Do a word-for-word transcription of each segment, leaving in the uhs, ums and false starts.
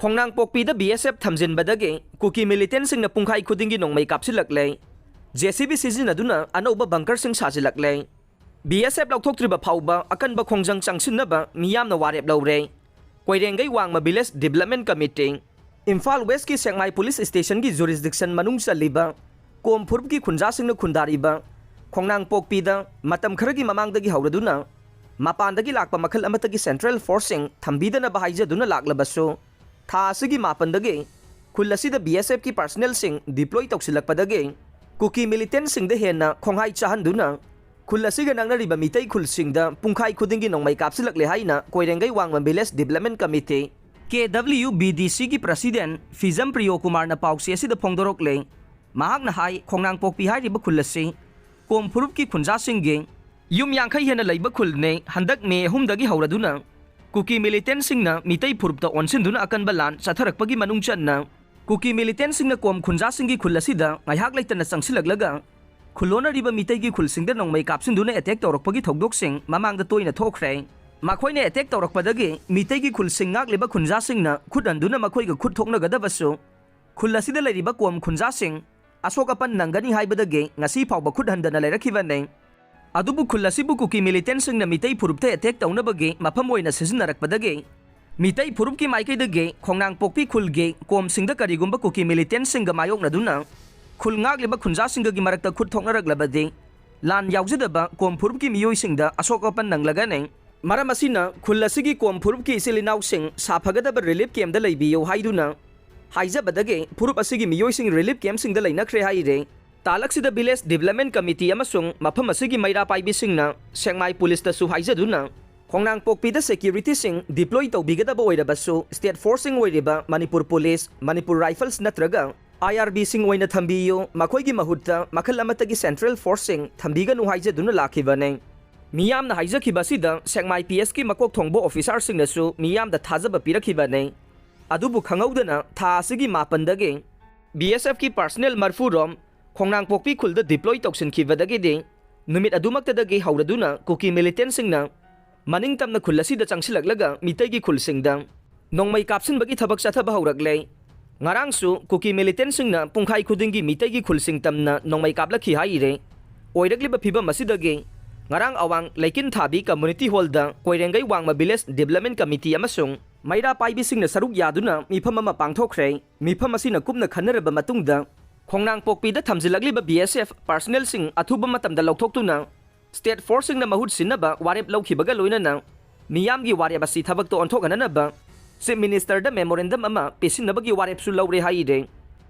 ꯈꯣꯡꯅꯥꯡꯄꯣꯛꯄꯤꯗ B ꯑꯦꯁ F ꯊꯝꯖꯤꯟꯕꯗꯒꯤ ꯀꯨꯀꯤ ꯃꯤꯂꯤꯇꯦꯟꯁꯤꯡꯅ ꯄꯨꯡꯈꯥꯏ ꯈꯨꯗꯤꯡꯒꯤ ꯅꯣꯡꯃꯩ ꯀꯥꯞꯁꯤꯜꯂꯛꯂꯦ꯫ ꯖꯦ ꯁꯤ ꯕꯤ ꯁꯤꯖꯤꯟꯅꯗꯨꯅ ꯑꯅꯧꯕ ꯕꯪꯀꯔꯁꯤꯡ ꯁꯥꯖꯤꯜꯂꯛꯂꯦ꯫ ꯕꯤ ꯑꯦꯁ ꯑꯦꯐ ꯂꯧꯊꯣꯛꯇ꯭ꯔꯤꯕ ꯐꯥꯎꯕ ꯑꯀꯟꯕ ꯈꯣꯡꯖꯪ ꯆꯪꯁꯤꯟꯅꯕ ꯃꯤꯌꯥꯝꯅ ꯋꯥꯔꯦꯞ ꯂꯧꯔꯦ꯫ ꯀꯣꯏꯔꯦꯡꯒꯩ ꯋꯥꯡꯃ ꯚꯤꯂꯦꯖ ꯗꯤꯕꯂꯞꯃꯦꯟ ꯀꯃꯤꯇꯤ, ꯏꯝꯐꯥꯜ ꯋꯦꯁꯀꯤ ꯁꯦꯛꯃꯥꯏ ꯄꯨꯂꯤꯁ ꯁ꯭ꯇꯦꯁꯟꯒꯤ ꯖꯨꯔꯤꯁꯗꯤꯛꯁꯟ ꯃꯅꯨꯡ ꯆꯜꯂꯤꯕ ꯀꯣꯝ ꯐꯨꯔꯨꯞꯀꯤ ꯈꯨꯟꯖꯥꯁꯤꯡꯅ ꯈꯨꯟꯗꯥꯔꯤꯕ ꯈꯣꯡꯅꯥꯡꯄꯣꯛꯄꯤꯗ ꯃꯇꯝ ꯈꯔꯒꯤ ꯃꯃꯥꯡꯗꯒꯤ ꯍꯧꯔꯗꯨꯅ ꯃꯄꯥꯟꯗꯒꯤ ꯂꯥꯛꯄ ꯃꯈꯜ ꯑꯃꯠꯇꯒꯤ ꯁꯦꯟꯇ꯭ꯔꯦꯜ ꯐꯣꯔꯁꯁꯤꯡ ꯊꯝꯕꯤꯗꯅꯕ ꯍꯥꯏꯖꯗꯨꯅ ꯂꯥꯛꯂꯕꯁꯨ, ꯊꯥ ꯑꯁꯤꯒꯤ ꯃꯥꯄꯟꯗꯒꯤ ꯈꯨꯜ ꯑꯁꯤꯗ ꯕꯤ ꯑꯦꯁ ꯑꯦꯐꯀꯤ ꯄꯥꯔꯁꯅꯦꯜꯁꯤꯡ ꯗꯤꯄ꯭ꯂꯣꯏ ꯇꯧꯁꯤꯜꯂꯛꯄꯗꯒꯤ ꯀꯨꯀꯤ ꯃꯤꯂꯤꯇꯦꯟꯁꯤꯡꯗ ꯍꯦꯟꯅ ꯈꯣꯡꯍꯥꯏ ꯆꯥꯍꯟꯗꯨꯅ ꯈꯨꯜ ꯑꯁꯤꯒ ꯅꯛꯅꯔꯤꯕ ꯃꯤꯇꯩ ꯈꯨꯜꯁꯤꯡꯗ ꯄꯨꯡꯈꯥꯏ ꯈꯨꯗꯤꯡꯒꯤ ꯅꯣꯡꯃꯩ ꯀꯥꯞꯁꯤꯜꯂꯛꯂꯦ ꯍꯥꯏꯅ ꯀꯣꯏꯔꯦꯡꯒꯩ ꯋꯥꯡꯃ ꯚꯤꯂꯦꯖ ꯗꯤꯕꯂꯞꯃꯦꯟ ꯀꯃꯤꯇꯤ, ꯀꯦ ꯗꯕ꯭ꯂꯤꯌꯨ ꯕꯤ ꯗꯤ ꯁꯤꯒꯤ ꯄ꯭ꯔꯁꯤꯗꯦꯟ ꯐꯤꯖꯝ ꯄ꯭ꯔꯤꯌꯣ ꯀꯨꯃꯥꯔꯅ ꯄꯥꯎꯆꯦ ꯑꯁꯤꯗ ꯐꯣꯡꯗꯣꯔꯛꯂꯦ꯫ ꯃꯍꯥꯛꯅ ꯍꯥꯏ, ꯈꯣꯡꯅꯥꯡꯄꯣꯛꯄꯤ ꯍꯥꯏꯔꯤꯕ ꯈꯨꯜ ꯑꯁꯤ ꯀꯣꯝ ꯐꯨꯔꯨꯞꯀꯤ ꯈꯨꯟꯖꯥꯁꯤꯡꯒꯤ ꯌꯨꯝ ꯌꯥꯡꯈꯩ ꯍꯦꯟꯅ ꯂꯩꯕ ꯈꯨꯜꯅꯤ꯫ ꯍꯟꯗꯛ ꯃꯦ ꯑꯍꯨꯝꯗꯒꯤ ꯍꯧꯔꯗꯨꯅ ꯀꯨꯀꯤ ꯃꯤꯂꯤꯇꯦꯟꯁꯤꯡꯅ ꯃꯤꯇꯩ ꯐꯨꯔꯨꯞꯇ ꯑꯣꯟꯁꯤꯟꯗꯨꯅ ꯑꯀꯟꯕ ꯂꯥꯟ ꯆꯠꯊꯔꯛꯄꯒꯤ ꯃꯅꯨꯡ ꯆꯟꯅ ꯀꯨꯀꯤ ꯃꯤꯂꯤꯇꯦꯟꯁꯤꯡꯅ ꯀꯣꯝ ꯈꯨꯟꯖꯥꯁꯤꯡꯒꯤ ꯈꯨꯜ ꯑꯁꯤꯗ ꯉꯥꯏꯍꯥꯛ ꯂꯩꯇꯅ ꯆꯪꯁꯤꯜꯂꯛꯂꯒ ꯈꯨꯜꯂꯣꯟꯅꯔꯤꯕ ꯃꯤꯇꯩꯒꯤ ꯈꯨꯜꯁꯤꯡꯗ ꯅꯣꯡꯃꯩ ꯀꯥꯞꯁꯤꯟꯗꯨꯅ ꯑꯦꯇꯦꯛ ꯇꯧꯔꯛꯄꯒꯤ ꯊꯧꯗꯣꯛꯁꯤꯡ ꯃꯃꯥꯡꯗ ꯇꯣꯏꯅ ꯊꯣꯛꯈ꯭ꯔꯦ꯫ ꯃꯈꯣꯏꯅ ꯑꯦꯇꯦꯛ ꯇꯧꯔꯛꯄꯗꯒꯤ ꯃꯤꯇꯩꯒꯤ ꯈꯨꯜꯁꯤꯡ ꯉꯥꯛꯂꯤꯕ ꯈꯨꯟꯖꯥꯁꯤꯡꯅ ꯈꯨꯠ ꯍꯟꯗꯨꯅ ꯃꯈꯣꯏꯒ ꯈꯨꯠ ꯊꯣꯛꯅꯒꯗꯕꯁꯨ ꯈꯨꯜ ꯑꯁꯤꯗ ꯂꯩꯔꯤꯕ ꯀꯣꯝ ꯈꯨꯟꯖꯥꯁꯤꯡ ꯑꯁꯣꯛ ꯑꯄꯟ ꯅꯪꯒꯅꯤ ꯍꯥꯏꯕꯗꯒꯤ ꯉꯁꯤ ꯐꯥꯎꯕ ꯈꯨꯠ ꯍꯟꯗꯅ ꯂꯩꯔꯛꯈꯤꯕꯅꯤ꯫ ꯑꯗꯨꯕꯨ ꯈꯨꯜ ꯑꯁꯤꯕꯨ ꯀꯨꯀꯤ ꯃꯤꯂꯤꯇꯦꯟꯁꯤꯡꯅ ꯃꯤꯇꯩ ꯐꯨꯔꯨꯞꯇ ꯑꯦꯇꯦꯛ ꯇꯧꯅꯕꯒꯤ ꯃꯐꯝ ꯑꯣꯏꯅ ꯁꯤꯖꯤꯟꯅꯔꯛꯄꯗꯒꯤ ꯃꯤꯇꯩ ꯐꯨꯔꯨꯞꯀꯤ ꯃꯥꯏꯀꯩꯗꯒꯤ ꯈꯣꯡꯅꯥꯡꯄꯣꯛꯄꯤ ꯈꯨꯜꯒꯤ ꯀꯣꯝꯁꯤꯡꯗ ꯀꯔꯤꯒꯨꯝꯕ ꯀꯨꯀꯤ ꯃꯤꯂꯤꯇꯦꯟꯁꯤꯡꯒ ꯃꯥꯌꯣꯛꯅꯗꯨꯅ ꯈꯨꯜ ꯉꯥꯛꯂꯤꯕ ꯈꯨꯟꯖꯥꯁꯤꯡꯒꯒꯤ ꯃꯔꯛꯇ ꯈꯨꯠ ꯊꯣꯛꯅꯔꯛꯂꯕꯗꯤ ꯂꯥꯟ ꯌꯥꯎꯖꯗꯕ ꯀꯣꯝ ꯐꯨꯔꯨꯞꯀꯤ ꯃꯤꯑꯣꯏꯁꯤꯡꯗ ꯑꯁꯣꯛ ꯑꯄꯟ ꯅꯪꯂꯒꯅꯤ꯫ ꯃꯔꯝ ꯑꯁꯤꯅ ꯈꯨꯜ ꯑꯁꯤꯒꯤ ꯀꯣꯝ ꯐꯨꯔꯨꯞꯀꯤ ꯏꯆꯤꯜ ꯏꯅꯥꯎꯁꯤꯡ ꯁꯥꯐꯒꯗꯕ ꯔꯤꯂꯤꯐ ꯀꯦꯝꯗ ꯂꯩꯕꯤꯌꯨ ꯍꯥꯏꯗꯨꯅ ꯍꯥꯏꯖꯕꯗꯒꯤ ꯐꯨꯔꯨꯞ ꯑꯁꯤꯒꯤ ꯃꯤꯑꯣꯏꯁꯤꯡ ꯔꯤꯂꯤꯐ ꯀꯦꯝꯁꯤꯡꯗ ꯂꯩꯅꯈ꯭ꯔꯦ ꯍꯥꯏꯔꯦ꯫ ꯇꯥꯂꯛꯁꯤꯗ ꯚꯤꯂꯦꯖ ꯗꯤꯕꯂꯞꯃꯦꯟ ꯀꯃꯤꯇꯤ ꯑꯃꯁꯨꯡ ꯃꯐꯝ ꯑꯁꯤꯒꯤ ꯃꯩꯔꯥ ꯄꯥꯏꯕꯤꯁꯤꯡꯅ ꯁꯦꯛꯃꯥꯏ ꯄꯨꯂꯤꯁꯇꯁꯨ ꯍꯥꯏꯖꯗꯨꯅ ꯈꯣꯡꯅꯥꯡꯄꯣꯛꯄꯤꯗ ꯁꯦꯀ꯭ꯌꯨꯔꯤꯇꯤꯁꯤꯡ ꯗꯤꯄ꯭ꯂꯣꯏ ꯇꯧꯕꯤꯒꯗꯕ ꯑꯣꯏꯔꯕꯁꯨ ꯁ꯭ꯇꯦꯠ ꯐꯣꯔꯁꯁꯤꯡ ꯑꯣꯏꯔꯤꯕ ꯃꯅꯤꯄꯨꯔ ꯄꯨꯂꯤꯁ, ꯃꯅꯤꯄꯨꯔ ꯔꯥꯏꯐꯜꯁ ꯅꯠꯇ꯭ꯔꯒ ꯑꯥꯏ ꯑꯥꯔ ꯕꯤꯁꯤꯡ ꯑꯣꯏꯅ ꯊꯝꯕꯤꯌꯨ, ꯃꯈꯣꯏꯒꯤ ꯃꯍꯨꯠꯇ ꯃꯈꯜ ꯑꯃꯠꯇꯒꯤ ꯁꯦꯟꯇ꯭ꯔꯦꯜ ꯐꯣꯔꯁꯁꯤꯡ ꯊꯝꯕꯤꯒꯅꯨ ꯍꯥꯏꯖꯗꯨꯅ ꯂꯥꯛꯈꯤꯕꯅꯤ꯫ ꯃꯤꯌꯥꯝꯅ ꯍꯥꯏꯖꯈꯤꯕ ꯑꯁꯤꯗ ꯁꯦꯛꯃꯥꯏ ꯄꯤ ꯑꯦꯁꯀꯤ ꯃꯀꯣꯛ ꯊꯣꯡꯕ ꯑꯣꯐꯤꯁꯥꯔꯁꯤꯡꯅꯁꯨ ꯃꯤꯌꯥꯝꯗ ꯊꯥꯖꯕ ꯄꯤꯔꯛꯈꯤꯕꯅꯤ꯫ ꯑꯗꯨꯕꯨ ꯈꯪꯍꯧꯗꯅ ꯊꯥ ꯑꯁꯤꯒꯤ ꯃꯥꯄꯟꯗꯒꯤ ꯕꯤ ꯑꯦꯁ ꯑꯦꯐꯀꯤ ꯄꯥꯔꯁꯅꯦꯜ ꯃꯔꯐꯨ ꯔꯣꯝ ꯈꯣꯡꯅꯥꯡꯄꯣꯛꯄꯤ ꯈꯨꯜꯗ ꯗꯤꯄ꯭ꯂꯣꯏ ꯇꯧꯁꯤꯟꯈꯤꯕꯗꯒꯤꯗꯤ ꯅꯨꯃꯤꯠ ꯑꯗꯨꯃꯛꯇꯗꯒꯤ ꯍꯧꯔꯗꯨꯅ ꯀꯨꯀꯤ ꯃꯤꯂꯤꯇꯦꯟꯁꯤꯡꯅ ꯃꯅꯤꯡ ꯇꯝꯅ ꯈꯨꯜ ꯑꯁꯤꯗ ꯆꯪꯁꯤꯜꯂꯛꯂꯒ ꯃꯤꯇꯩꯒꯤ ꯈꯨꯜꯁꯤꯡꯗ ꯅꯣꯡꯃꯩ ꯀꯥꯞꯁꯤꯟꯕꯒꯤ ꯊꯕꯛ ꯆꯠꯊꯕ ꯍꯧꯔꯛꯂꯦ꯫ ꯉꯔꯥꯡꯁꯨ ꯀꯨꯀꯤ ꯃꯤꯂꯤꯇꯦꯟꯁꯤꯡꯅ ꯄꯨꯡꯈꯥꯏ ꯈꯨꯗꯤꯡꯒꯤ ꯃꯤꯇꯩꯒꯤ ꯈꯨꯜꯁꯤꯡ ꯇꯝꯅ ꯅꯣꯡꯃꯩ ꯀꯥꯞꯂꯛꯈꯤ ꯍꯥꯏꯔꯦ꯫ ꯑꯣꯏꯔꯛꯂꯤꯕ ꯐꯤꯕꯝ ꯑꯁꯤꯗꯒꯤ ꯉꯔꯥꯡ ꯑꯋꯥꯡ ꯂꯩꯀꯤꯟ ꯊꯥꯕꯤ ꯀꯝꯃ꯭ꯌꯨꯅꯤꯇꯤ ꯍꯣꯜꯗ ꯀꯣꯏꯔꯦꯡꯒꯩ ꯋꯥꯡꯃ ꯚꯤꯂꯦꯖ ꯗꯤꯕ꯭ꯂꯞꯃꯦꯟ ꯀꯃꯤꯇꯤ ꯑꯃꯁꯨꯡ ꯃꯩꯔꯥ ꯄꯥꯏꯕꯤꯁꯤꯡꯅ ꯁꯔꯨꯛ ꯌꯥꯗꯨꯅ ꯃꯤꯐꯝ ꯑꯃ ꯄꯥꯡꯊꯣꯛꯈ꯭ꯔꯦ꯫ ꯃꯤꯐꯝ ꯑꯁꯤꯅ ꯀꯨꯞꯅ ꯈꯟꯅꯔꯕ ꯃꯇꯨꯡꯗ ꯈꯣꯡꯅꯥꯡꯄꯣꯛꯄꯤꯗ ꯊꯝꯖꯤꯜꯂꯛꯂꯤꯕ ꯕꯤ ꯑꯦꯁ ꯑꯦꯐ ꯄꯥꯔꯁꯅꯦꯜꯁꯤꯡ ꯑꯊꯨꯕ ꯃꯇꯝꯗ ꯂꯧꯊꯣꯛꯇꯨꯅ ꯁ꯭ꯇꯦꯠ ꯐꯣꯔꯁꯁꯤꯡꯅ ꯃꯍꯨꯠ ꯁꯤꯟꯅꯕ ꯋꯥꯔꯦꯞ ꯂꯧꯈꯤꯕꯒ ꯂꯣꯏꯅꯅ ꯃꯤꯌꯥꯝꯒꯤ ꯋꯥꯔꯦꯞ ꯑꯁꯤ ꯊꯕꯛꯇ ꯑꯣꯟꯊꯣꯛꯍꯟꯅꯅꯕ ꯆꯤꯐ ꯃꯤꯅꯤꯁꯇꯔꯗ ꯃꯦꯃꯣꯔꯦꯟꯗꯝ ꯑꯃ ꯄꯤꯁꯤꯟꯅꯕꯒꯤ ꯋꯥꯔꯦꯞꯁꯨ ꯂꯧꯔꯦ ꯍꯥꯏꯔꯦ꯫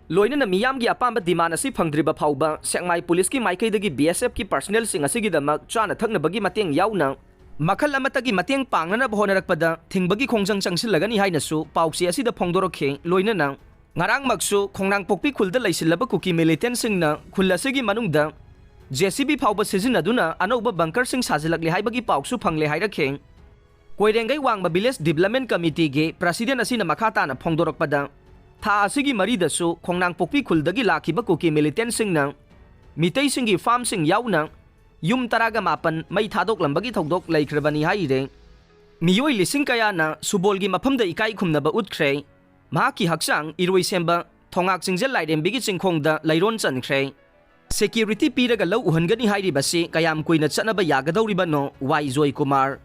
ꯂꯣꯏꯅꯅ ꯃꯤꯌꯥꯝꯒꯤ ꯑꯄꯥꯝꯕ ꯗꯤꯃꯥꯟ ꯑꯁꯤ ꯐꯪꯗ꯭ꯔꯤꯕ ꯐꯥꯎꯕ ꯁꯦꯛꯃꯥꯏ ꯄꯨꯂꯤꯁꯀꯤ ꯃꯥꯏꯀꯩꯗꯒꯤ ꯕꯤ ꯑꯦꯁ ꯑꯦꯐꯀꯤ ꯄꯥꯔꯁꯅꯦꯜꯁꯤꯡ ꯑꯁꯤꯒꯤꯗꯃꯛ ꯆꯥꯅ ꯊꯛꯅꯕꯒꯤ ꯃꯇꯦꯡ ꯌꯥꯎꯅ ꯃꯈꯜ ꯑꯃꯠꯇꯒꯤ ꯃꯇꯦꯡ ꯄꯥꯡꯅꯅꯕ ꯍꯣꯠꯅꯔꯛꯄꯗ ꯊꯤꯡꯕꯒꯤ ꯈꯣꯡꯖꯪ ꯆꯪꯁꯤꯜꯂꯒꯅꯤ ꯍꯥꯏꯅꯁꯨ ꯄꯥꯎꯆꯦ ꯑꯁꯤꯗ ꯐꯣꯡꯗꯣꯔꯛꯈꯤ꯫ ꯂꯣꯏꯅꯅ ꯉꯔꯥꯡꯃꯛꯁꯨ ꯈꯣꯡꯅꯥꯡꯄꯣꯛꯄꯤ ꯈꯨꯜꯗ ꯂꯩꯁꯤꯜꯂꯕ ꯀꯨꯀꯤ ꯃꯤꯂꯤꯇꯦꯟꯁꯤꯡꯅ ꯈꯨꯜ ꯑꯁꯤꯒꯤ ꯃꯅꯨꯡꯗ ꯖꯦ ꯁꯤ ꯕꯤ ꯐꯥꯎꯕ ꯁꯤꯖꯤꯟꯅꯗꯨꯅ ꯑꯅꯧꯕ ꯕꯪꯀꯔꯁꯤꯡ ꯁꯥꯖꯤꯜꯂꯛꯂꯦ ꯍꯥꯏꯕꯒꯤ ꯄꯥꯎꯁꯨ ꯐꯪꯂꯦ ꯍꯥꯏꯔꯛꯈꯤ꯫ ꯀꯣꯏꯔꯦꯡꯒꯩ ꯋꯥꯡꯃ ꯚꯤꯂꯦꯖ ꯗꯤꯕ꯭ꯂꯞꯃꯦꯟ ꯀꯃꯤꯇꯤꯒꯤ ꯄ꯭ꯔꯁꯤꯗꯦꯟ ꯑꯁꯤꯅ ꯃꯈꯥ ꯇꯥꯅ ꯐꯣꯡꯗꯣꯔꯛꯄꯗ, ꯊꯥ ꯑꯁꯤꯒꯤ ꯃꯔꯤꯗꯁꯨ ꯈꯣꯡꯅꯥꯡꯄꯣꯛꯄꯤ ꯈꯨꯜꯗꯒꯤ ꯂꯥꯛꯈꯤꯕ ꯀꯨꯀꯤ ꯃꯤꯂꯤꯇꯦꯟꯁꯤꯡꯅ ꯃꯤꯇꯩꯁꯤꯡꯒꯤ ꯐꯥꯔꯝꯁꯤꯡ ꯌꯥꯎꯅ ꯌꯨꯝ ꯇꯔꯥꯒ ꯃꯥꯄꯟ ꯃꯩ ꯊꯥꯗꯣꯛꯂꯝꯕꯒꯤ ꯊꯧꯗꯣꯛ ꯂꯩꯈ꯭ꯔꯕꯅꯤ ꯍꯥꯏꯔꯦ꯫ ꯃꯤꯑꯣꯏ ꯂꯤꯁꯤꯡ ꯀꯌꯥꯅ ꯁꯨꯕꯣꯜꯒꯤ ꯃꯐꯝꯗ ꯏꯀꯥꯏ ꯈꯨꯝꯅꯕ ꯎꯠꯈ꯭ꯔꯦ꯫ ꯃꯍꯥꯛꯀꯤ ꯍꯛꯆꯥꯡ ꯏꯔꯣꯏꯁꯦꯝꯕ ꯊꯣꯉꯥꯛ ꯆꯤꯡꯖꯦꯜ ꯂꯥꯏꯔꯦꯝꯕꯤꯒꯤ ꯆꯤꯡꯈꯣꯡꯗ ꯂꯩꯔꯣꯟ ꯆꯟꯈ꯭ꯔꯦ꯫ ꯁꯦꯀ꯭ꯌꯨꯔꯤꯇꯤ ꯄꯤꯔꯒ ꯂꯧ ꯎꯍꯟꯒꯅꯤ ꯍꯥꯏꯔꯤꯕꯁꯤ ꯀꯌꯥꯝ ꯀꯨꯏꯅ ꯆꯠꯅꯕ ꯌꯥꯒꯗꯧꯔꯤꯕꯅꯣ? ꯋꯥꯏ ꯖꯣꯏꯀꯨꯃꯥꯔ꯫